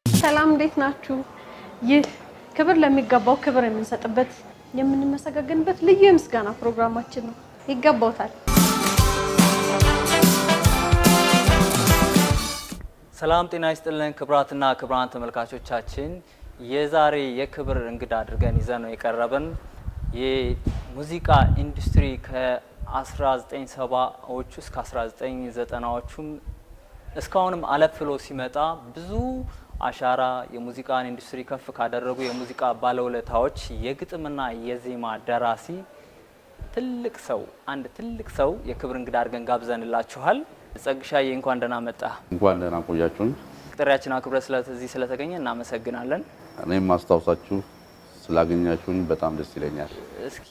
ሰላም፣ እንዴት ናችሁ? ይህ ክብር ለሚገባው ክብር የምንሰጥበት፣ የምንመሰጋገንበት ልዩ የምስጋና ፕሮግራማችን ነው። ይገባውታል። ሰላም ጤና ይስጥልን ክቡራትና ክቡራን ተመልካቾቻችን፣ የዛሬ የክብር እንግዳ አድርገን ይዘን ነው የቀረብን። የሙዚቃ ኢንዱስትሪ ከ1970ዎቹ እስከ 1990ዎቹም እስካሁንም አለፍ ብሎ ሲመጣ ብዙ አሻራ የሙዚቃን ኢንዱስትሪ ከፍ ካደረጉ የሙዚቃ ባለውለታዎች የግጥምና የዜማ ደራሲ ትልቅ ሰው፣ አንድ ትልቅ ሰው የክብር እንግዳ አድርገን ጋብዘንላችኋል። ጸግሻዬ፣ እንኳን ደህና መጣ። እንኳን ደህና ቆያችሁኝ። ጥሪያችን አክብረህ ስለዚህ ስለተገኘ እናመሰግናለን። እኔም ማስታወሳችሁ ስላገኛችሁኝ በጣም ደስ ይለኛል። እስኪ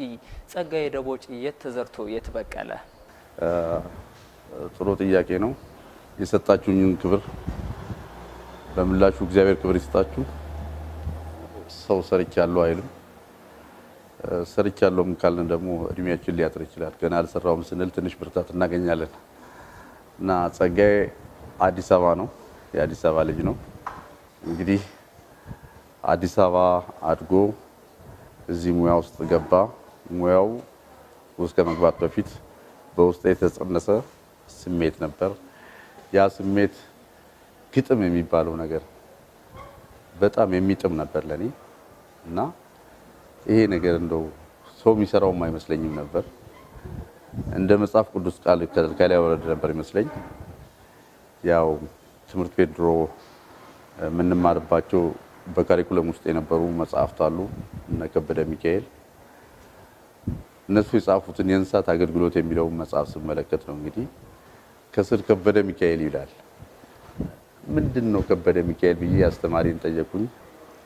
ጸጋዬ ደቦጭ የት ተዘርቶ የት በቀለ? ጥሩ ጥያቄ ነው። የሰጣችሁኝን ክብር በምላሹ እግዚአብሔር ክብር ይስጣችሁ። ሰው ሰርቻለሁ አይልም። ሰርቻለሁም ካልን ደግሞ እድሜያችን ሊያጥር ይችላል። ገና አልሰራውም ስንል ትንሽ ብርታት እናገኛለን። እና ጸጋዬ አዲስ አበባ ነው፣ የአዲስ አበባ ልጅ ነው። እንግዲህ አዲስ አበባ አድጎ እዚህ ሙያ ውስጥ ገባ። ሙያው ውስጥ ከመግባት በፊት በውስጥ የተጸነሰ ስሜት ነበር። ያ ስሜት ግጥም የሚባለው ነገር በጣም የሚጥም ነበር ለኔ። እና ይሄ ነገር እንደው ሰው የሚሰራውም አይመስለኝም ነበር። እንደ መጽሐፍ ቅዱስ ቃል ከላይ ወረደ ነበር ይመስለኝ። ያው ትምህርት ቤት ድሮ የምንማርባቸው በካሪኩለም ውስጥ የነበሩ መጽሐፍት አሉ። እነ ከበደ ሚካኤል እነሱ የጻፉትን የእንስሳት አገልግሎት የሚለውን መጽሐፍ ስመለከት ነው እንግዲህ ከስር ከበደ ሚካኤል ይላል። ምንድን ነው ከበደ ሚካኤል ብዬ አስተማሪን ጠየቁኝ።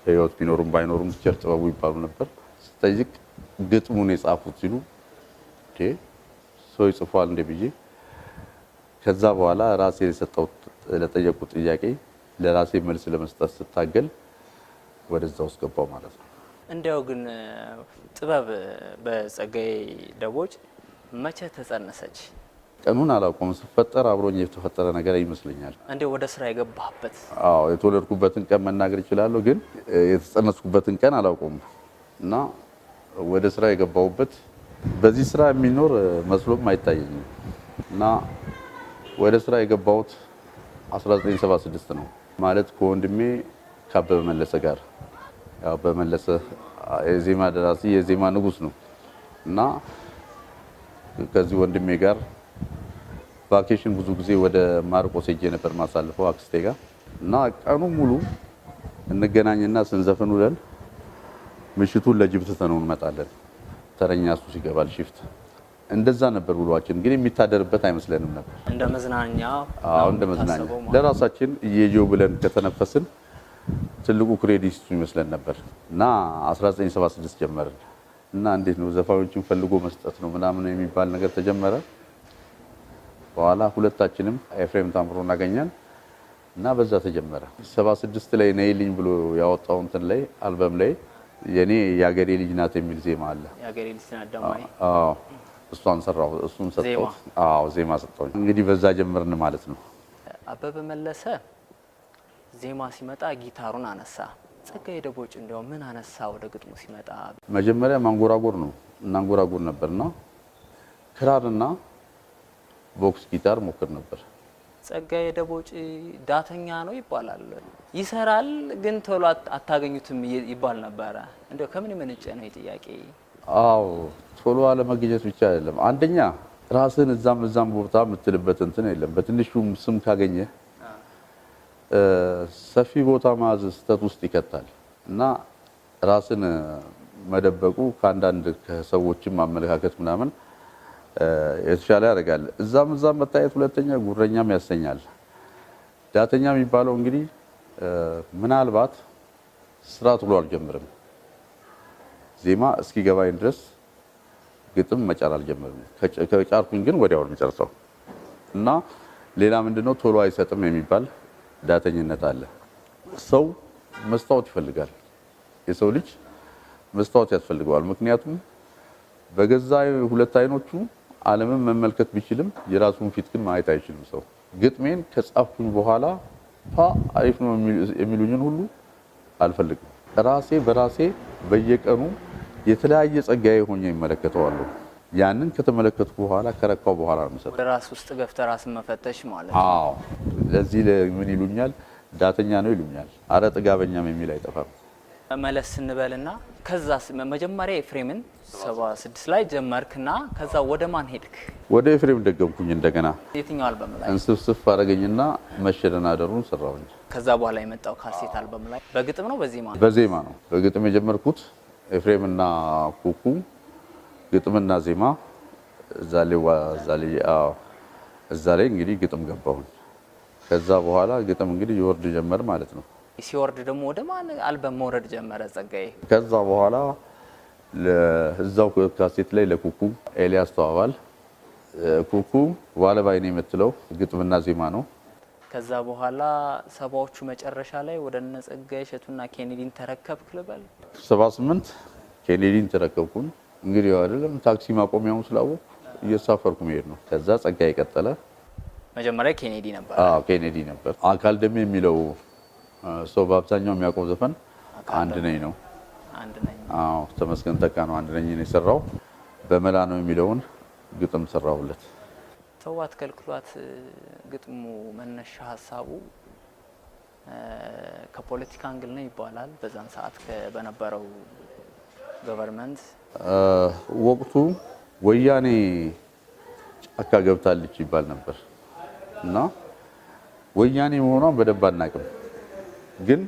በሕይወት ቢኖሩም ባይኖሩም teacher ጥበቡ ይባሉ ነበር። ስጠይቅ ግጥሙን የጻፉት ሲሉ ሰው ይጽፏል እንደ ብዬ፣ ከዛ በኋላ ራሴ የሰጠሁት ለጠየቁት ጥያቄ ለራሴ መልስ ለመስጠት ስታገል ወደዛ ውስጥ ገባው ማለት ነው። እንዲያው ግን ጥበብ በጸጋዬ ደቦጭ መቼ ተጸነሰች? ቀኑን አላውቀውም። ስፈጠር አብሮኝ የተፈጠረ ነገር ይመስለኛል። እንዲያው ወደ ስራ የገባህበት? አዎ፣ የተወለድኩበትን ቀን መናገር እችላለሁ፣ ግን የተጸነስኩበትን ቀን አላውቀውም። እና ወደ ስራ የገባሁበት በዚህ ስራ የሚኖር መስሎም አይታየኝም። እና ወደ ስራ የገባሁት 1976 ነው፣ ማለት ከወንድሜ ከአበበ መለሰ ጋር። ያው አበበ መለሰ የዜማ ደራሲ፣ የዜማ ንጉስ ነው። እና ከዚህ ወንድሜ ጋር vacation ብዙ ጊዜ ወደ ማርቆስ ሄጄ ነበር ማሳልፈው አክስቴ ጋር። እና ቀኑ ሙሉ እንገናኝና ስንዘፍን ውለን ምሽቱን ለጅብ ትተነው እንመጣለን። ተረኛ እሱ ሲገባል shift። እንደዛ ነበር ውሏችን። ግን የሚታደርበት አይመስለንም ነበር። እንደ መዝናኛ? አዎ፣ እንደ መዝናኛ ለራሳችን እየየው ብለን ከተነፈስን ትልቁ credit እሱ ይመስለን ነበር። እና 1976 ጀመርን። እና እንዴት ነው ዘፋኞችን ፈልጎ መስጠት ነው ምናምን የሚባል ነገር ተጀመረ። በኋላ ሁለታችንም ኤፍሬም ታምሮ እናገኛል እና በዛ ተጀመረ። 76 ላይ ነይልኝ ብሎ ያወጣው እንትን ላይ፣ አልበም ላይ የኔ የአገሬ ልጅ ናት የሚል ዜማ አለ። የአገሬ ልጅ ናት ደማይ። አዎ፣ እሷን ሰራሁ፣ እሱን ሰጠሁት። አዎ፣ ዜማ ሰጠሁኝ። እንግዲህ በዛ ጀመርን ማለት ነው። አበበ መለሰ ዜማ ሲመጣ ጊታሩን አነሳ። ጸጋዬ ደቦጭ እንዲያው ምን አነሳ ወደ ግጥሙ ሲመጣ? መጀመሪያ ማንጎራጎር ነው፣ እናንጎራጎር ነበርና ክራርና box guitar ሞክር ነበር። ጸጋዬ ደቦጭ ዳተኛ ነው ይባላል። ይሰራል ግን ቶሎ አታገኙትም ይባል ነበረ። እንደው ከምን የመነጨ ነው ጥያቄ? አዎ፣ ቶሎ አለመገኘት ብቻ አይደለም። አንደኛ ራስን እዛም እዛም ቦታ የምትልበት እንትን የለም። በትንሹም ስም ካገኘ ሰፊ ቦታ መያዝ ስህተት ውስጥ ይከታል። እና ራስን መደበቁ ከአንዳንድ ከሰዎችም አመለካከት ምናምን የተሻለ ያደርጋል። እዛም እዛም መታየት ሁለተኛ ጉረኛም ያሰኛል። ዳተኛ የሚባለው እንግዲህ ምናልባት ስራ ቶሎ አልጀምርም። ዜማ እስኪገባኝ ድረስ ግጥም መጫር አልጀምርም። ከጫርኩኝ ግን ወዲያው ነው የምጨርሰው። እና ሌላ ምንድነው ቶሎ አይሰጥም የሚባል ዳተኝነት አለ። ሰው መስታወት ይፈልጋል። የሰው ልጅ መስታወት ያስፈልገዋል። ምክንያቱም በገዛ ሁለት አይኖቹ ዓለምን መመልከት ቢችልም የራሱን ፊት ግን ማየት አይችልም ሰው። ግጥሜን ከጻፍኩኝ በኋላ አሪፍ ነው የሚሉኝን ሁሉ አልፈልግም። ራሴ በራሴ በየቀኑ የተለያየ ጸጋዬ ሆኜ ይመለከተዋለሁ። ያንን ከተመለከትኩ በኋላ ከረካው በኋላ ነው የምሰጠው። ወደ ራስ ውስጥ ገብተህ ራስን መፈተሽ ማለት ነው። አዎ፣ ለዚህ ምን ይሉኛል? ዳተኛ ነው ይሉኛል። አረ ጥጋበኛም የሚል አይጠፋም። መለስ ስንበልና ከዛ መጀመሪያ ኤፍሬምን 76 ላይ ጀመርክና ከዛ ወደ ማን ሄድክ? ወደ ኤፍሬም ደገምኩኝ እንደገና። የትኛው አልበም ላይ? እንስፍስፍ አደረገኝና መሸደናደሩን ሰራሁኝ። ከዛ በኋላ የመጣው ካሴት አልበም ላይ በግጥም ነው በዜማ ነው? በዜማ ነው። በግጥም የጀመርኩት ኤፍሬምና ኩኩ ግጥምና ዜማ እዛ ላይ እንግዲህ ግጥም ገባሁኝ። ከዛ በኋላ ግጥም እንግዲህ ይወርድ ጀመር ማለት ነው። ሲወርድ ደግሞ ወደ ማን አልበም መውረድ ጀመረ ጸጋዬ? ከዛ በኋላ እዛው ካሴት ላይ ለኩኩ ኤልያስ ተዋባል ኩኩ ዋለባይ ነው የምትለው ግጥምና ዜማ ነው። ከዛ በኋላ ሰባዎቹ መጨረሻ ላይ ወደ እነ ጸጋዬ እሸቱና ኬኔዲን ተረከብክ ልበል? 78 ኬኔዲን ተረከብኩኝ። እንግዲህ አይደለም ታክሲ ማቆሚያውን ስላወቅኩ እየሳፈርኩ መሄድ ነው። ከዛ ጸጋዬ ቀጠለ። መጀመሪያ ኬኔዲ ነበር። አዎ ኬኔዲ ነበር። አካል ደሜ የሚለው ሰው በአብዛኛው የሚያውቀው ዘፈን አንድ ነኝ ነው። አንድ ነኝ። አዎ ተመስገን ተካ ነው አንድ ነኝ ነው የሰራው። በመላ ነው የሚለውን ግጥም ሰራሁለት። ተዋት ከልክሏት ግጥሙ መነሻ ሀሳቡ ከፖለቲካ angle ነው ይባላል። በዛን ሰዓት በነበረው government ወቅቱ ወያኔ ጫካ ገብታለች ይባል ነበር እና ወያኔ መሆኗን በደንብ አናውቅም። ግን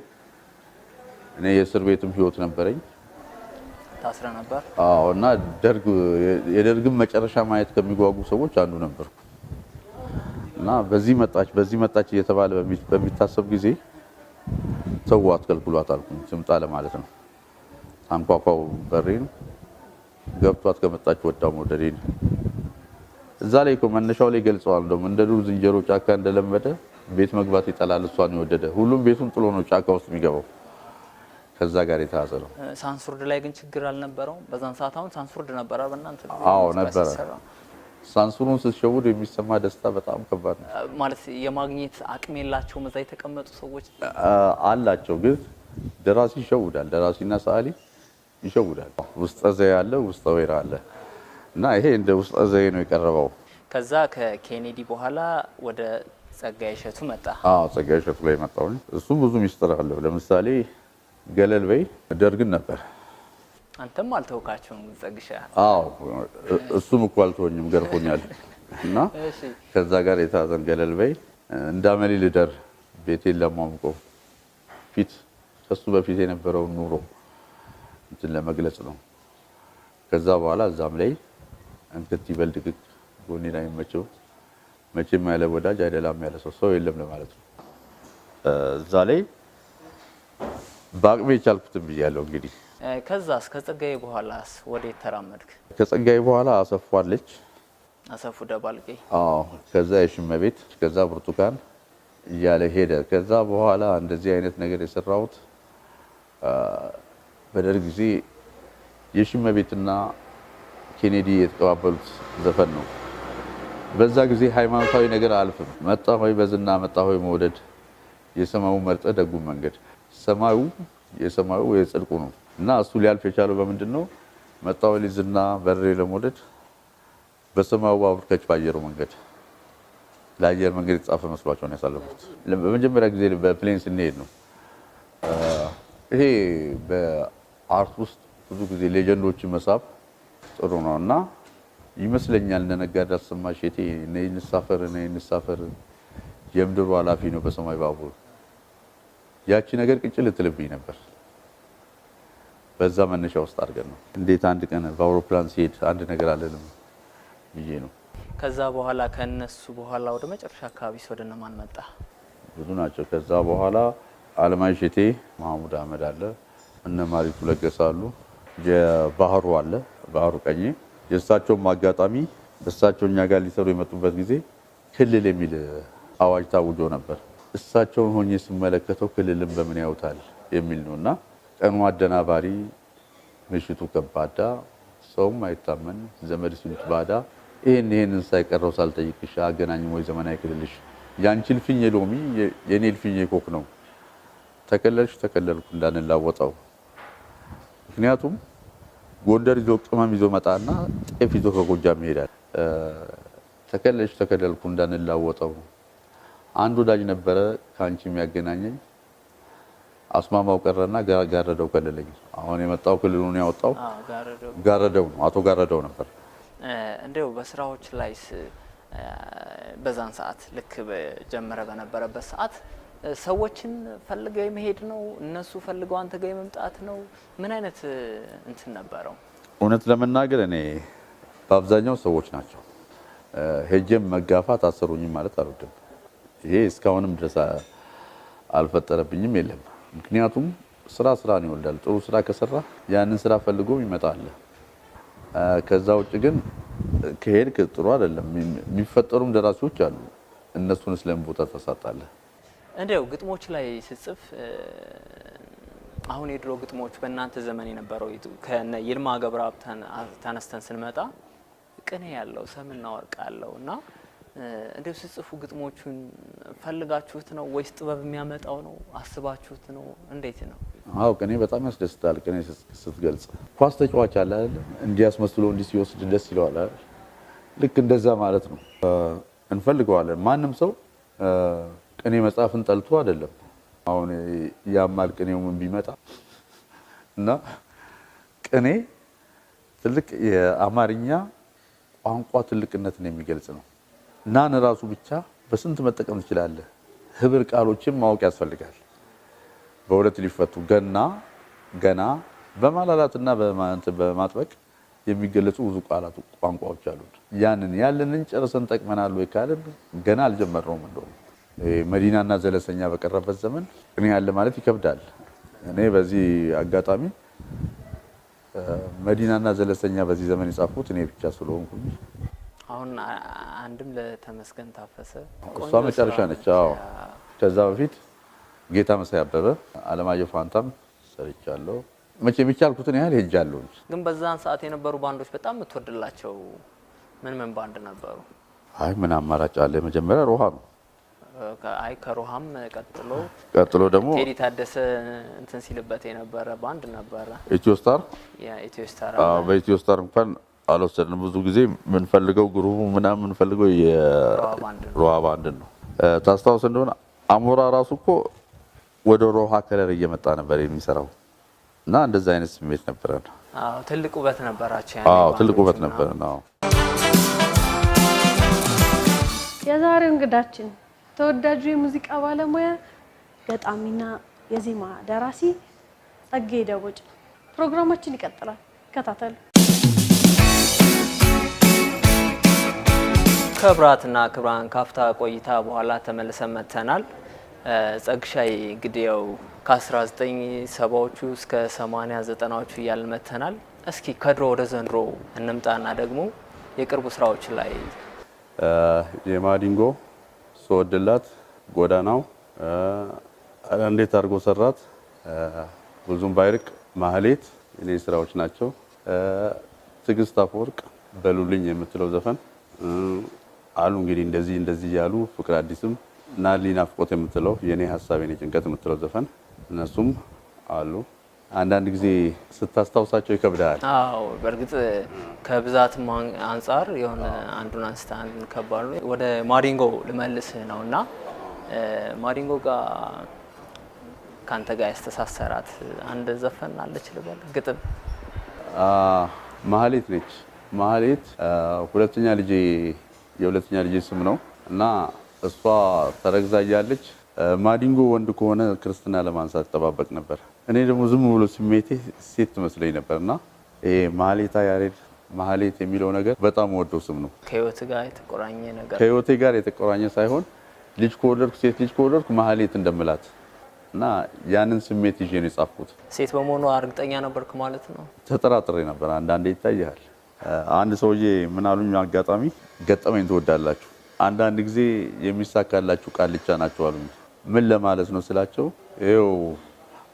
እኔ የእስር ቤትም ህይወት ነበረኝ። ታስረ ነበር። አዎ እና ደርግ የደርግን መጨረሻ ማየት ከሚጓጉ ሰዎች አንዱ ነበርኩ። እና በዚህ መጣች በዚህ መጣች እየተባለ በሚታሰብ ጊዜ ተው አትከልክሏት አልኩኝ። ስምጣ ለማለት ነው። ታንኳኳው በሬን ገብቷት ከመጣች ወዳው መውደዴን እዛ ላይ እኮ መነሻው ላይ ገልጸዋል። እንደውም እንደ ዱር ዝንጀሮ ጫካ እንደለመደ ቤት መግባት ይጠላል እሷን የወደደ ሁሉም ቤቱን ጥሎ ነው ጫካ ውስጥ የሚገባው። ከዛ ጋር የተያዘ ነው። ሳንሱርድ ላይ ግን ችግር አልነበረውም በዛን ሰዓት? አሁን ሳንሱርድ ነበረ በእናንተ ጊዜ? አዎ ነበረ። ሳንሱሩን ስትሸውድ የሚሰማ ደስታ በጣም ከባድ ነው። ማለት የማግኘት አቅም የላቸውም እዛ የተቀመጡ ሰዎች? አላቸው፣ ግን ደራሲ ይሸውዳል። ደራሲና ሰዓሊ ይሸውዳል። ውስጠ ዘዬ አለ፣ ውስጠ ወይራ አለ እና ይሄ እንደ ውስጠ ዘዬ ነው የቀረበው። ከዛ ከኬኔዲ በኋላ ወደ ጸጋዬ እሸቱ መጣ። አዎ ጸጋዬ እሸቱ ላይ መጣሁኝ። እሱም ብዙ ሚስጥር አለው። ለምሳሌ ገለል በይ ደርግን ነበር። አንተም አልተውካቸውም ጸግሻ? አዎ እሱም እኮ አልተወኝም ገርፎኛል። እና ከዛ ጋር የተያዘን ገለል በይ እንዳመሌ ልደር ቤቴን ለማምቆ ፊት ከሱ በፊት የነበረውን ኑሮ እንትን ለመግለጽ ነው። ከዛ በኋላ እዛም ላይ እንክት ይበል ድቅቅ ጎኔን አይመቸው መቼም ያለ ወዳጅ አይደላም ያለ ሰው ሰው የለም ለማለት ነው። እዛ ላይ በአቅሜ የቻልኩትን ብያለሁ። እንግዲህ ከዛስ ከጸጋዬ በኋላስ ወዴት ተራመድክ? ከጸጋዬ በኋላ አሰፉ አለች። አሰፉ ደባልቄ። አዎ ከዛ የሽመቤት ከዛ ብርቱካን እያለ ሄደ። ከዛ በኋላ እንደዚህ አይነት ነገር የሰራሁት በደርግ ጊዜ የሽመቤትና ኬኔዲ የተቀባበሉት ዘፈን ነው። በዛ ጊዜ ሃይማኖታዊ ነገር አልፍም። መጣ ሆይ በዝና መጣ ሆይ መውደድ የሰማዩ መርጠ ደጉ መንገድ ሰማዩ የሰማዩ የጽድቁ ነው እና እሱ ሊያልፍ የቻለው በምንድን ነው? መጣ ሆይ ዝና በሬ ለመውደድ በሰማዩ ባቡር ከች ባየሩ መንገድ ለአየር መንገድ የተጻፈ መስሏቸው ነው ያሳለፉት። በመጀመሪያ ጊዜ በ plane ስንሄድ ነው። ይሄ በ art ውስጥ ብዙ ጊዜ legend ኦችን መሳብ ጥሩ ነው እና ይመስለኛል እነ ነጋድ አሰማ ሼቴ ነይ እንሳፈር ነይ እንሳፈር የምድሩ ኃላፊ ነው በሰማይ ባቡር ያቺ ነገር ቅጭል ልትልብኝ ነበር። በዛ መነሻ ውስጥ አድርገን ነው እንዴት አንድ ቀን በአውሮፕላን ሲሄድ አንድ ነገር አለንም ብዬ ነው። ከዛ በኋላ ከነሱ በኋላ ወደ መጨረሻ አካባቢ ወደ እነማን መጣ? ብዙ ናቸው። ከዛ በኋላ አለማየሁ እሸቴ፣ ማህሙድ አህመድ አለ፣ እነ ማሪቱ ለገሰ አሉ፣ የባህሩ አለ፣ ባህሩ ቀኜ። የእሳቸውም አጋጣሚ እሳቸው እኛ ጋር ሊሰሩ የመጡበት ጊዜ ክልል የሚል አዋጅ ታውጆ ነበር። እሳቸውን ሆኜ ስመለከተው ክልልን በምን ያውታል የሚል ነው እና ቀኑ አደናባሪ፣ ምሽቱ ከባዳ፣ ሰውም አይታመን ዘመድ ሲሉት ባዳ፣ ይሄንን ሳይቀረው ሳልጠይቅሽ አገናኝም ወይ ዘመን አይክልልሽ፣ ያንቺ እልፍኝ የሎሚ የኔ እልፍኝ የኮክ ነው፣ ተከለልሽ ተከለልኩ እንዳንላወጣው። ምክንያቱም ጎንደር ይዞ ቅመም ይዞ መጣና ጤፍ ይዞ ከጎጃም ይሄዳል። ተከለልሽ ተከለልኩ እንዳንላወጠው፣ አንድ ወዳጅ ነበረ ከአንቺ የሚያገናኘኝ፣ አስማማው ቀረና ጋረደው ከለለኝ። አሁን የመጣው ክልሉን ያወጣው ጋረደው ነው፣ አቶ ጋረደው ነበር። እንደው በስራዎች ላይስ በዛን ሰዓት ልክ ጀመረ በነበረበት ሰዓት ሰዎችን ፈልገው የመሄድ ነው እነሱ ፈልገው አንተ ጋር የመምጣት ነው? ምን አይነት እንትን ነበረው? እውነት ለመናገር እኔ በአብዛኛው ሰዎች ናቸው። ሄጄም መጋፋት አሰሩኝም ማለት አልወድም። ይሄ እስካሁንም ድረስ አልፈጠረብኝም የለም። ምክንያቱም ስራ ስራን ይወልዳል። ጥሩ ስራ ከሰራ ያንን ስራ ፈልጎ ይመጣል። ከዛ ውጭ ግን ከሄድክ ጥሩ አይደለም። የሚፈጠሩም ደራሲዎች አሉ። እነሱን ስለምን ቦታ ታሳጣለህ? እንደው ግጥሞች ላይ ስጽፍ አሁን የድሮ ግጥሞች በእናንተ ዘመን የነበረው ከነ ይልማ ገብረአብ ተነስተን ስንመጣ ቅኔ ያለው ሰምና ወርቅ አለው እና እንደው ስጽፉ ግጥሞቹን ፈልጋችሁት ነው ወይስ ጥበብ የሚያመጣው ነው? አስባችሁት ነው? እንዴት ነው? አዎ ቅኔ በጣም ያስደስታል። ቅኔ ስትገልጽ ኳስ ተጫዋች አለ አይደል? እንዲያስመስሎ እንዲህ ሲወስድ ደስ ይለዋል አይደል? ልክ እንደዛ ማለት ነው። እንፈልገዋለን። ማንም ሰው ቅኔ መጻፍን ጠልቶ አይደለም። አሁን ያማል ቅኔው ምን ቢመጣ እና ቅኔ ትልቅ የአማርኛ ቋንቋ ትልቅነትን የሚገልጽ ነው። ናን ራሱ ብቻ በስንት መጠቀም ትችላለህ። ህብር ቃሎችን ማወቅ ያስፈልጋል። በሁለት ሊፈቱ ገና ገና በማላላትና በማጥበቅ የሚገለጹ ብዙ ቃላት ቋንቋዎች አሉት። ያንን ያለንን ጨርሰን ጠቅመናል ወይ ካልን ገና አልጀመርነውም። እንደውም መዲናና ዘለሰኛ በቀረበት ዘመን ቅኔ ያለ ማለት ይከብዳል። እኔ በዚህ አጋጣሚ መዲናና ዘለሰኛ በዚህ ዘመን የጻፉት እኔ ብቻ ስለሆንኩኝ አሁን አንድም ለተመስገን ታፈሰ እሷ መጨረሻ ነች። አዎ ከዛ በፊት ጌታ መሳይ አበበ፣ አለማየሁ ፋንታም ሰርቻለሁ። መቼ የሚቻልኩትን ያህል ሄጃለሁ። ግን በዛን ሰዓት የነበሩ ባንዶች በጣም የምትወድላቸው ምን ምን ባንድ ነበሩ? አይ ምን አማራጭ አለ? መጀመሪያ ሮሃ ነው። አይ ከሮሃም ቀጥሎ ቀጥሎ ደግሞ ቴዲ ታደሰ እንትን ሲልበት የነበረ ባንድ ነበረ፣ ኢትዮ ስታር። የኢትዮ ስታር። አዎ በኢትዮ ስታር እንኳን አልወሰድንም። ብዙ ጊዜ የምንፈልገው group ምናምን የምንፈልገው የሮሃ ባንድ ነው። ታስታውስ እንደሆነ አሞራ ራሱ እኮ ወደ ሮሃ color እየመጣ ነበር የሚሰራው እና እንደዛ አይነት ስሜት ነበረን። አዎ ትልቅ ውበት ነበራቸው። አዎ ትልቅ ውበት ነበረን። አዎ የዛሬው እንግዳችን ተወዳጁ የሙዚቃ ባለሙያ ገጣሚና የዜማ ደራሲ ጸጋዬ ደቦጭ ነው። ፕሮግራማችን ይቀጥላል። ከታተሉ። ክብራትና ክብራን ካፍታ ቆይታ በኋላ ተመልሰን መጥተናል። ጸግሻይ እንግዲህ ያው ከ1970ዎቹ እስከ 80 90ዎቹ እያልን መጥተናል። እስኪ ከድሮ ወደ ዘንድሮ እንምጣና ደግሞ የቅርቡ ስራዎች ላይ የማዲንጎ ስወድላት፣ ጎዳናው እንዴት አድርጎ ሰራት፣ ብዙም ባይርቅ ማህሌት የኔ ስራዎች ናቸው። ትዕግስት አፈወርቅ በሉልኝ የምትለው ዘፈን አሉ። እንግዲህ እንደዚህ እንደዚህ እያሉ ፍቅር አዲስም ናሊ ናፍቆት የምትለው የኔ ሀሳብ የኔ ጭንቀት የምትለው ዘፈን እነሱም አሉ። አንዳንድ ጊዜ ስታስታውሳቸው ይከብዳል። አዎ በእርግጥ ከብዛትም አንጻር የሆነ አንዱን አንስተ አንዱን ከባድ ነው። ወደ ማዲንጎ ልመልስህ ነው እና ማዲንጎ ጋር ከአንተ ጋር ያስተሳሰራት አንድ ዘፈን አለች ልበል፣ ግጥም ማህሌት ነች። ማህሌት ሁለተኛ ልጄ የሁለተኛ ልጄ ስም ነው እና እሷ ተረግዛ እያለች ማዲንጎ ወንድ ከሆነ ክርስትና ለማንሳት ጠባበቅ ነበር። እኔ ደግሞ ዝም ብሎ ስሜቴ ሴት ትመስለኝ ነበር እና ይሄ ማህሌታ ያሬድ ማህሌት የሚለው ነገር በጣም ወደው ስም ነው። ከህይወት ጋር የተቆራኘ ነገር ከህይወቴ ጋር የተቆራኘ ሳይሆን ልጅ ከወለድኩ ሴት ልጅ ከወለድኩ ማህሌት እንደምላት እና ያንን ስሜት ይዤ ነው የጻፍኩት። ሴት በመሆኗ እርግጠኛ ነበርክ ማለት ነው? ተጠራጥሬ ነበር። አንዳንዴ ይታያል። አንድ ሰውዬ ምን አሉኝ፣ አጋጣሚ ገጠመኝ ትወዳላችሁ፣ አንዳንድ ጊዜ የሚሳካላችሁ ቃልቻ ናቸው አሉኝ። ምን ለማለት ነው ስላቸው፣ ይኸው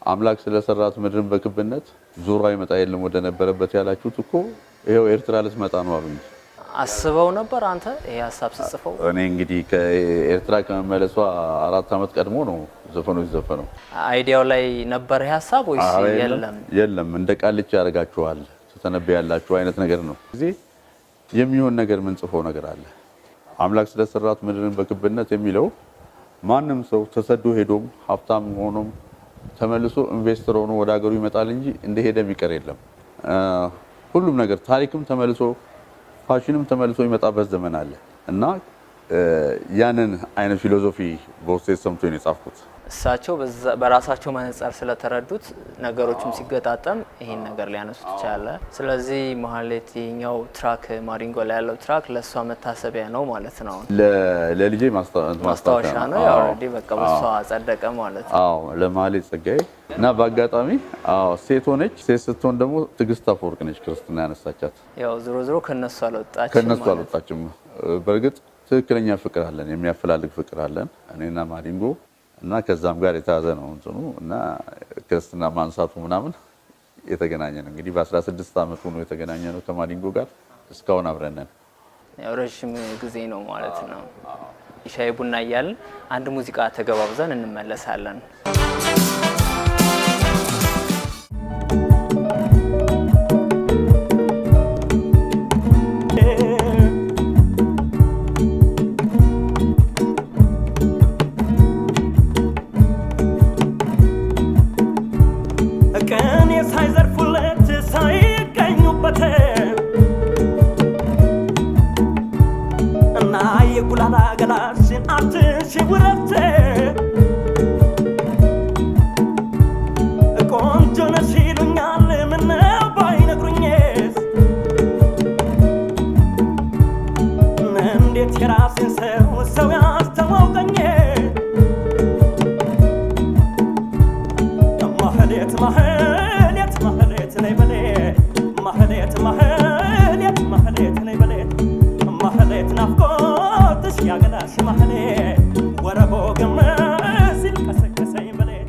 አምላክ ስለሰራት ምድርን በክብነት ዙሯ ይመጣ የለም ወደ ነበረበት ያላችሁት እኮ ይኸው ኤርትራ ልትመጣ ነው አሉኝ። አስበው ነበር አንተ ይሄ ሀሳብ ስጽፈው? እኔ እንግዲህ ከኤርትራ ከመመለሷ 4 ዓመት ቀድሞ ነው ዘፈኑ የተዘፈነው። Idea ው ላይ ነበር ይሄ ሀሳብ ወይስ ኧረ የለም? የለም። እንደ ቃልቻ ያደርጋችኋል፣ ትተነበያላችሁ አይነት ነገር ነው። ጊዜ የሚሆን ነገር ምን ጽፎ ነገር አለ። አምላክ ስለሰራት ምድርን በክብነት የሚለው ማንም ሰው ተሰዶ ሄዶም ሀብታም ሆኖም ተመልሶ investor ሆኖ ወደ ሀገሩ ይመጣል እንጂ እንደሄደ የሚቀር የለም። ሁሉም ነገር ታሪክም ተመልሶ ፋሽንም ተመልሶ የሚመጣበት ዘመን አለ እና ያንን አይነት philosophy በውስጤ ሰምቶ ነው የጻፍኩት። እሳቸው በራሳቸው መነጽር ስለተረዱት ነገሮችም ሲገጣጠም ይሄን ነገር ሊያነሱት ይቻላል። ስለዚህ ማህሌት ይሄኛው track ማዲንጎ ላይ ያለው track ለእሷ መታሰቢያ ነው ማለት ነው። ለልጄ ማስታወሻ ነው። ያው already በቃ በሷ ጸደቀ ማለት ነው። አዎ፣ ለማህሌት ጸጋዬ እና በአጋጣሚ አዎ ሴት ሆነች። ሴት ስትሆን ደግሞ ትዕግስት አፈወርቅ ነች ክርስትና ያነሳቻት። ያው ዞሮ ዞሮ ከነሱ አልወጣችም ከነሱ ማለት ነው። አልወጣችም። በእርግጥ ትክክለኛ ፍቅር አለን፣ የሚያፈላልግ ፍቅር አለን እኔና ማዲንጎ እና ከዛም ጋር የተያዘ ነው እንትኑ እና ክርስትና ማንሳቱ ምናምን የተገናኘ ነው። እንግዲህ በ16 ዓመቱ ነው የተገናኘ ነው ከማዲንጎ ጋር፣ እስካሁን አብረን ነን። ያው ረዥም ጊዜ ነው ማለት ነው። ሻይ ቡና እያልን አንድ ሙዚቃ ተገባብዘን እንመለሳለን። ቅኔ ሳይዘርፉለት ሳይገኙበት እና የጉላላ ገላሽን አትንሽ ውረት ቆንጆ ነሽ ይሉኛል ምነው ባይነግሩኝስ እንዴት የራሴን ሰው ሰው ያስተዋውቀኝ። ማህሌት ማህሌት ማህሌት ነይ በሌ ማህሌት ማህሌት ማህሌት ነይ በሌ ማህሌት ናፍቆትሽ ያገላሽ ማህሌት ወረቦ ገመ ሲል ቀሰቀሰኝ በሌት።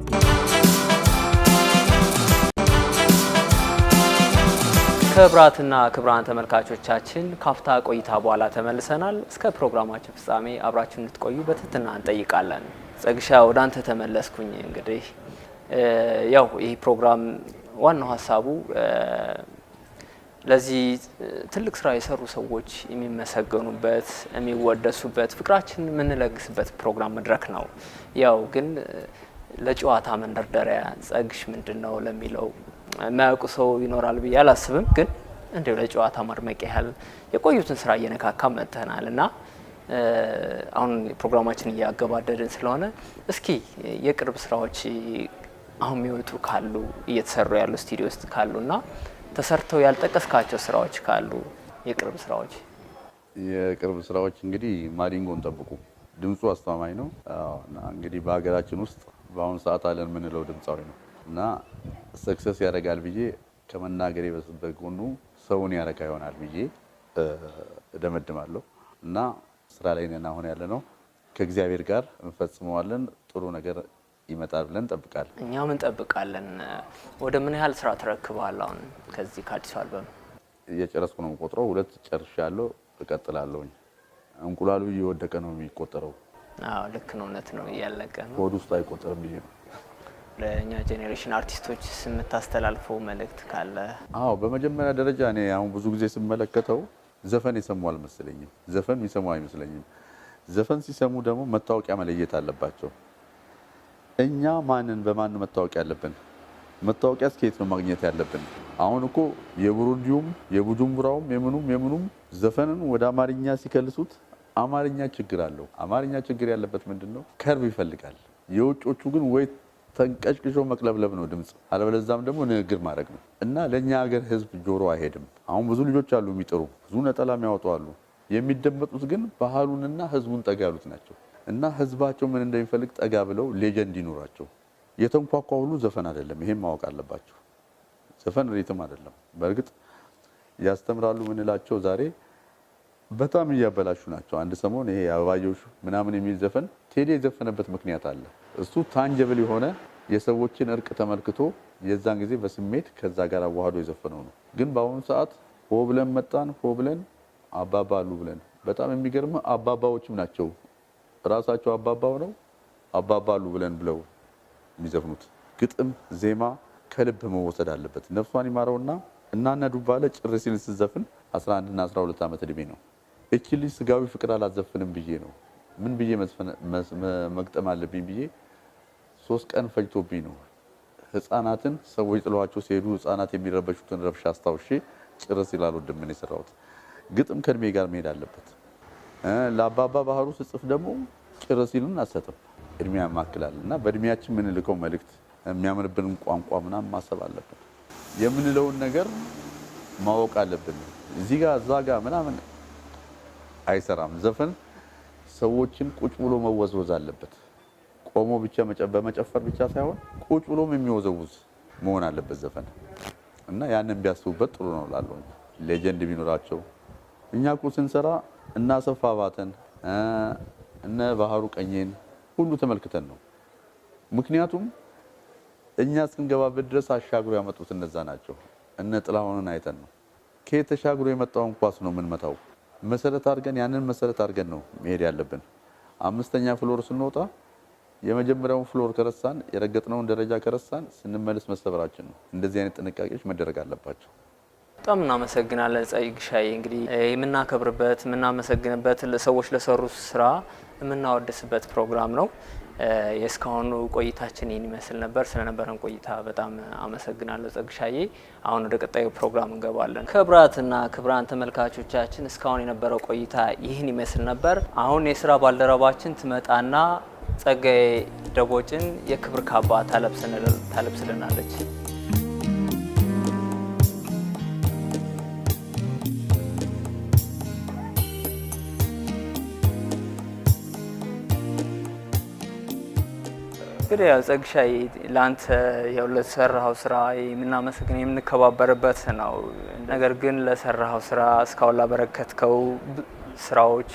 ክቡራትና ክቡራን ተመልካቾቻችን፣ ካፍታ ቆይታ በኋላ ተመልሰናል። እስከ ፕሮግራማችን ፍጻሜ አብራችሁን እንድትቆዩ በትህትና እንጠይቃለን። ጸግሻ፣ ወደ አንተ ተመለስኩኝ። እንግዲህ ያው ይህ ፕሮግራም ዋናው ሀሳቡ ለዚህ ትልቅ ስራ የሰሩ ሰዎች የሚመሰገኑበት፣ የሚወደሱበት፣ ፍቅራችን የምንለግስበት ፕሮግራም መድረክ ነው። ያው ግን ለጨዋታ መንደርደሪያ ጸግሽ ምንድን ነው ለሚለው የማያውቁ ሰው ይኖራል ብዬ አላስብም። ግን እንዲሁ ለጨዋታ ማድመቂያ ያህል የቆዩትን ስራ እየነካካ መጥተናል እና አሁን ፕሮግራማችን እያገባደድን ስለሆነ እስኪ የቅርብ ስራዎች አሁን የሚወጡ ካሉ፣ እየተሰሩ ያሉ ስቱዲዮ ውስጥ ካሉ እና ተሰርተው ያልጠቀስካቸው ስራዎች ካሉ የቅርብ ስራዎች። የቅርብ ስራዎች እንግዲህ ማዲንጎን ጠብቁ። ድምፁ አስተማማኝ ነው። አዎ፣ እና እንግዲህ በሀገራችን ውስጥ በአሁኑ ሰዓት አለን የምንለው ድምፃዊ ነው እና success ያደርጋል ብዬ ከመናገሬ በጎኑ ሰውን ያረካ ይሆናል ብዬ እደመድማለሁ እና ስራ ላይ ነን አሁን ያለ ነው። ከእግዚአብሔር ጋር እንፈጽመዋለን። ጥሩ ነገር ይመጣል ብለን እንጠብቃለን። እኛም እንጠብቃለን። ወደ ምን ያህል ስራ ተረክበሃል አሁን ከዚህ ከአዲሱ አልበም? እየጨረስኩ ነው የምቆጥረው። ሁለት ጨርሻለሁ፣ እቀጥላለሁኝ። እንቁላሉ እየወደቀ ነው የሚቆጠረው። አዎ ልክ ነው፣ እውነት ነው፣ እያለቀ ነው። ሆድ ውስጥ አይቆጠርም ብዬ ነው። ለእኛ generation አርቲስቶች የምታስተላልፈው መልእክት ካለ? አዎ፣ በመጀመሪያ ደረጃ እኔ አሁን ብዙ ጊዜ ስመለከተው ዘፈን የሰሙ አልመሰለኝም። ዘፈን የሚሰሙ አይመስለኝም። ዘፈን ሲሰሙ ደግሞ መታወቂያ መለየት አለባቸው። እኛ ማንን በማን መታወቂያ ያለብን? መታወቂያ ከየት ነው ማግኘት ያለብን? አሁን እኮ የቡሩንዲውም የቡጁምቡራውም የምኑም የምኑም ዘፈንን ወደ አማርኛ ሲከልሱት አማርኛ ችግር አለው። አማርኛ ችግር ያለበት ምንድን ነው? Curve ይፈልጋል። የውጮቹ ግን ወይ ተንቀጭቅሾ መቅለብለብ ነው ድምፅ፣ አለበለዛም ደግሞ ንግግር ማድረግ ነው እና ለእኛ ሀገር ሕዝብ ጆሮ አይሄድም። አሁን ብዙ ልጆች አሉ የሚጥሩ፣ ብዙ ነጠላ የሚያወጡ አሉ። የሚደመጡት ግን ባህሉንና ሕዝቡን ጠጋ ያሉት ናቸው እና ሕዝባቸው ምን እንደሚፈልግ ጠጋ ብለው legend ይኑራቸው። የተንኳኳ ሁሉ ዘፈን አይደለም። ይሄን ማወቅ አለባቸው። ዘፈን rhythm አይደለም። በእርግጥ ያስተምራሉ ምንላቸው ዛሬ በጣም እያበላሹ ናቸው። አንድ ሰሞን ይሄ አበባየሁሽ ምናምን የሚል ዘፈን ቴዲ የዘፈነበት ምክንያት አለ። እሱ tangible የሆነ የሰዎችን እርቅ ተመልክቶ የዛን ጊዜ በስሜት ከዛ ጋር አዋህዶ የዘፈነው ነው። ግን በአሁኑ ሰዓት ሆ ብለን መጣን፣ ሆ ብለን አባባ አሉ ብለን። በጣም የሚገርም አባባዎችም ናቸው ራሳቸው አባባ ሆነው አባባ አሉ ብለን ብለው የሚዘፍኑት። ግጥም ዜማ ከልብ መወሰድ አለበት። ነፍሷን ይማረውና እናነ ዱባለ ጭር ሲል ስትዘፍን 11 እና 12 ዓመት እድሜ ነው። እቺ ልጅ ስጋዊ ፍቅር አላዘፍንም ብዬ ነው ምን ብዬ መግጠም አለብኝ ብዬ 3 ቀን ፈጅቶብኝ ነው። ህፃናትን ሰዎች ጥለዋቸው ሲሄዱ ህፃናት የሚረበሹትን ረብሻ አስታውሼ ጭር ሲል አልወድም እኔ የሰራሁት። ግጥም ከእድሜ ጋር መሄድ አለበት። ለአባባ ባህሩ ስጽፍ ደግሞ ጭር ሲልን አልሰጥም። እድሜ ያማክላል እና በእድሜያችን የምንልከው መልእክት የሚያምርብንን ቋንቋ ምናምን ማሰብ አለብን። የምንለውን ነገር ማወቅ አለብን። እዚህ ጋር እዛ ጋር ምናምን አይሰራም። ዘፈን ሰዎችን ቁጭ ብሎ መወዝወዝ አለበት። ቆሞ ብቻ በመጨፈር ብቻ ሳይሆን ቁጭ ብሎም የሚወዘውዝ መሆን አለበት ዘፈን እና ያንን ቢያስቡበት ጥሩ ነው እላለሁ። Legend ቢኖራቸው እኛ እኮ ስንሰራ እነ አሰፋ አባተን እነ ባህሩ ቀኜን ሁሉ ተመልክተን ነው። ምክንያቱም እኛ እስክንገባበት ድረስ አሻግሮ ያመጡት እነዛ ናቸው። እነ ጥላሁንን አይተን ነው። ከየት ተሻግሮ የመጣውን ኳስ ነው የምንመታው። መሰረት አድርገን ያንን መሰረት አድርገን ነው መሄድ ያለብን። 5ኛ floor ስንወጣ የመጀመሪያውን floor ከረሳን፣ የረገጥነውን ደረጃ ከረሳን ስንመለስ መሰበራችን ነው። እንደዚህ አይነት ጥንቃቄዎች መደረግ አለባቸው። በጣም እናመሰግናለን ጸግሻዬ። እንግዲህ የምናከብርበት የምናመሰግንበት ሰዎች ለሰሩት ስራ የምናወድስበት ፕሮግራም ነው። የእስካሁኑ ቆይታችን ይህን ይመስል ነበር። ስለነበረን ቆይታ በጣም አመሰግናለሁ ጸግሻዬ። አሁን ወደ ቀጣዩ ፕሮግራም እንገባለን። ክብራትና ክብራን ተመልካቾቻችን እስካሁን የነበረው ቆይታ ይህን ይመስል ነበር። አሁን የስራ ባልደረባችን ትመጣና ጸጋዬ ደቦጭን የክብር ካባ ታለብስልናለች። እንግዲህ ያው ጸግሻዬ ለአንተ ያው ለሰራኸው ስራ የምናመሰግነው የምንከባበርበት ነው። ነገር ግን ለሰራኸው ስራ እስካሁን ላበረከትከው ስራዎች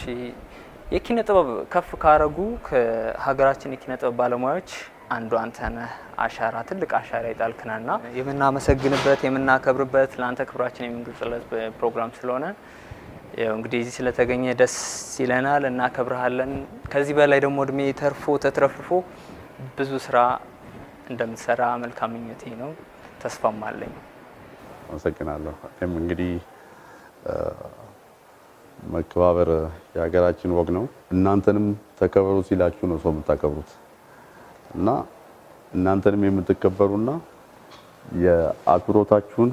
የኪነ ጥበብ ከፍ ካረጉ ከሀገራችን የኪነ ጥበብ ባለሙያዎች አንዱ አንተ ነህ። አሻራ ትልቅ አሻራ የጣልክነና የምናመሰግንበት የምናከብርበት ለአንተ ክብራችን የምንገልጽለት ፕሮግራም ስለሆነ ያው እንግዲህ እዚህ ስለተገኘ ደስ ይለናል፣ እናከብርሃለን። ከዚህ በላይ ደግሞ እድሜ ተርፎ ተትረፍርፎ ብዙ ስራ እንደምትሰራ መልካም ምኞቴ ነው፣ ተስፋም አለኝ። አመሰግናለሁ። እኔም እንግዲህ መከባበር የሀገራችን ወግ ነው። እናንተንም ተከበሩ ሲላችሁ ነው ሰው የምታከብሩት እና እናንተንም የምትከበሩና የአክብሮታችሁን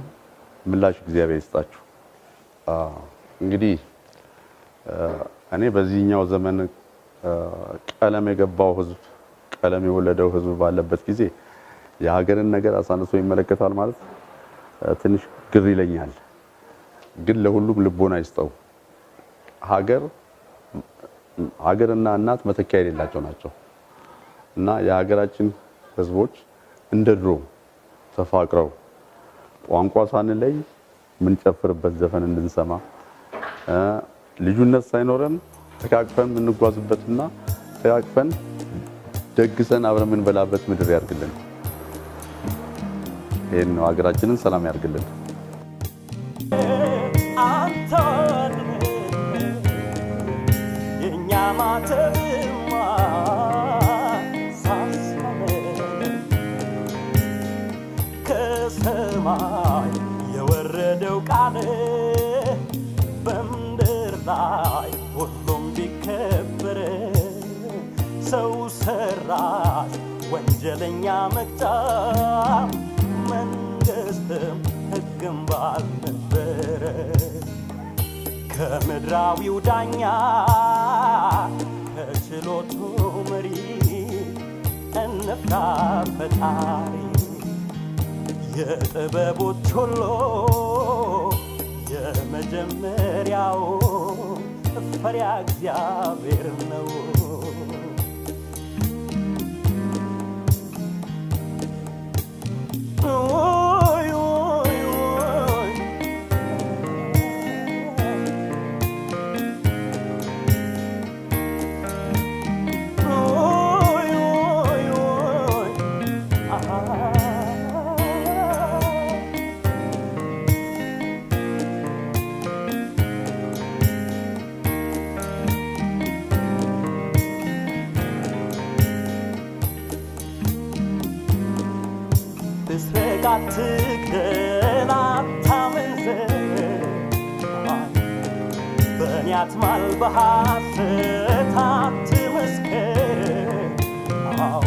ምላሽ እግዚአብሔር ይስጣችሁ። እንግዲህ እኔ በዚህኛው ዘመን ቀለም የገባው ህዝብ ቀለም የወለደው ህዝብ ባለበት ጊዜ የሀገርን ነገር አሳንሶ ይመለከታል ማለት ትንሽ ግር ይለኛል። ግን ለሁሉም ልቦና ይስጠው። ሀገርና እናት መተኪያ የሌላቸው ናቸው እና የሀገራችን ህዝቦች እንደ ድሮ ተፋቅረው ቋንቋ ሳንለይ የምንጨፍርበት ዘፈን እንድንሰማ ልዩነት ሳይኖረን ተቃቅፈን የምንጓዝበትና ተቃቅፈን ደግሰን አብረን የምንበላበት ምድር ያርግልን። ይሄን ነው፣ ሀገራችንን ሰላም ያርግልን። አንተ የእኛ ማተብማ ከሰማይ የወረደው ቃል በምድር ላይ ሁሉም ቢከበር ሰው ሰራሽ ወንጀለኛ መቅጫ መንግስትም ሕግም ባልነበረ ከምድራዊው ዳኛ ከችሎቱ መሪ እንፍራ ፈጣሪ የጥበቦች ሁሉ የመጀመሪያው ፈሪሃ እግዚአብሔር ነው። ኦይ ኦይ ኦይ ኦይ ኦይ ኦይ አትግደል፣ አታመንዝር፣ በእኔ አትማል፣ በሐሰት አትመስክር። አዎ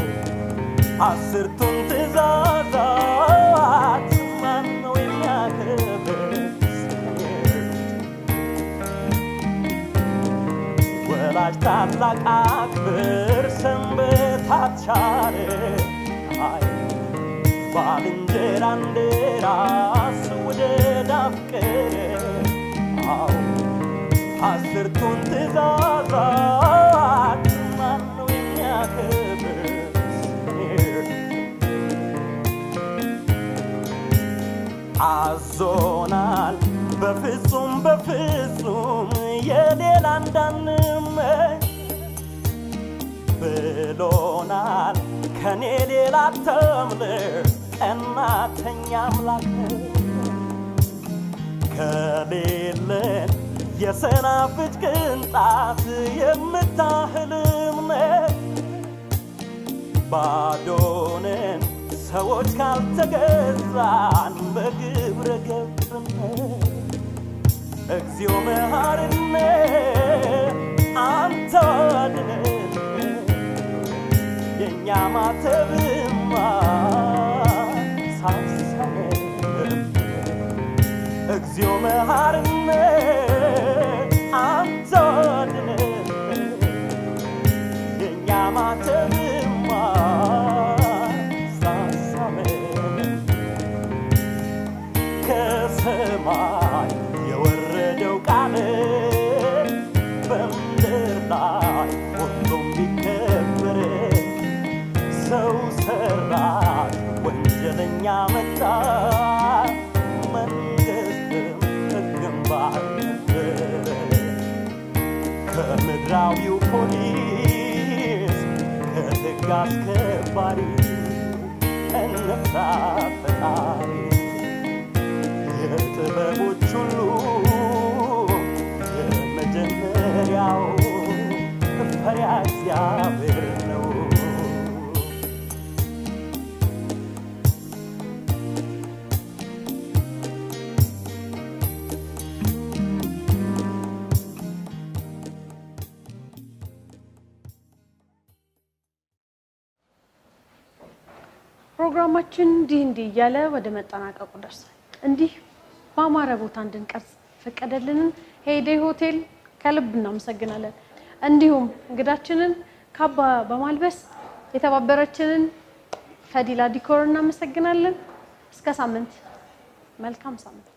አስርቱን ትእዛዛት ማነው የሚያከብር? ወላጅ ታላቅ አክብር፣ ሰንበት አትሻር፣ አይ ባልንጀራ እንደ ራስ ውደድ አፍቅር። አዎ አስርቱን ትእዛዛት ማነው የሚያከብር? አዞናል በፍጹም በፍጹም የሌላ እንዳንመኝ ብሎናል። ከኔ ሌላ ተምልክ ቀናተኛ አምላክ ከሌለን የሰናፍጭ ቅንጣት የምታህል እምነት ባዶንን ሰዎች ካልተገዛን በግብረ ገብነት። እግዚኦ መሐረነ፣ አንተ አድነን፣ የእኛ ማተብማ ሳሳነ። እግዚኦ መሐረነ፣ አንተ አድነን፣ የእኛ ማተብማ ሳሳነ። ከሰማይ የወረደው ቃል በምድር ላይ ሁሉም ቢከበር ሰው ሰራሽ ወንጀለኛ መጣ፣ መንግስትም ሕግም ባልነበረ ከምድራዊው ፖሊስ ከሕግ አስከባሪ እንፍራ ፈጣሪ። የጥበቦች ሁሉ የመጀመሪያው ፈሪሃ እግዚአብሔር ነው። ፕሮግራማችን እንዲህ እንዲህ እያለ ወደ መጠናቀቁ ደርሷል። እንዲህ በአማረ ቦታ እንድንቀርጽ ፈቀደልንን ሄይዴይ ሆቴል ከልብ እናመሰግናለን። እንዲሁም እንግዳችንን ካባ በማልበስ የተባበረችንን ፈዲላ ዲኮር እናመሰግናለን። እስከ ሳምንት፣ መልካም ሳምንት።